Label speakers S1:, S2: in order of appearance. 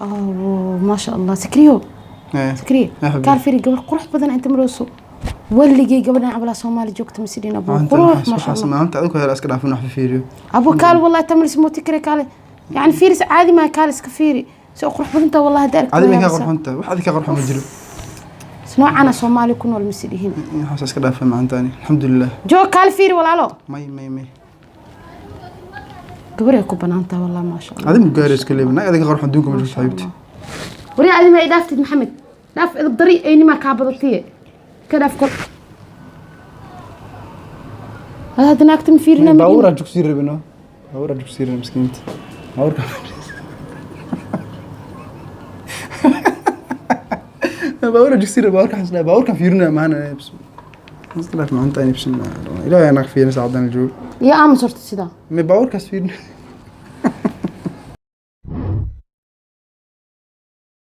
S1: Oh, maasha Allah, Sakriyo.
S2: Eh.
S1: Sakriyo.
S2: Ya habibi.
S1: Kaal fiiri, gabar qurux badan inta marayso. Weligay gabadhan camalaa Soomaali joogta ma sidhin, abo. Qurux, maasha Allah.
S2: Maanta adigu hela iska dhaafin wax fiiriyo.
S1: Abo, kaal, wallahi tamalis mooti kare, kaale. Yani fiiris caadi maa, kaal iska fiiri si qurux badanta, wallahi hadda aragto
S2: Adi
S1: waa
S2: may ka
S1: yaabaysaa.
S2: Qurxunta wax adi ka qurxun ma jiro.
S1: Noocana Soomaali ku nool ma sidhihin.
S2: Waxaas iska dhaafay maantaani, alxamdulilah.
S1: Joog, kaal fiiri, walaalo.
S2: May, may, may.
S1: Gabar ay ku banaan tahay, wallahi, maasha Allah.
S2: Adi mu gaari iska leebi naag adiga qurxun adduunka ma jirto, xabiibti.
S1: Wari adi ma i dhaaftid, Maxamed, dhaaf, edab dari aynimaa kaa badatiye, ka dhaaf kor. Hadda naagta ma fiirina ma
S2: Baabuur aan jogsii rabino, baabuur aan jogsii rabin, miskiinta baabuurka, baabuur aan jogsii rabin, baabuurka xasnaa, baabuurkan fiirinaya maana bs iska dhaaf maanta ani, bismillah, ilaahay anaga fiirin saacadan la joogo.
S1: Iyo aamus horta sidaa.
S2: May, baabuurkaas fiirin.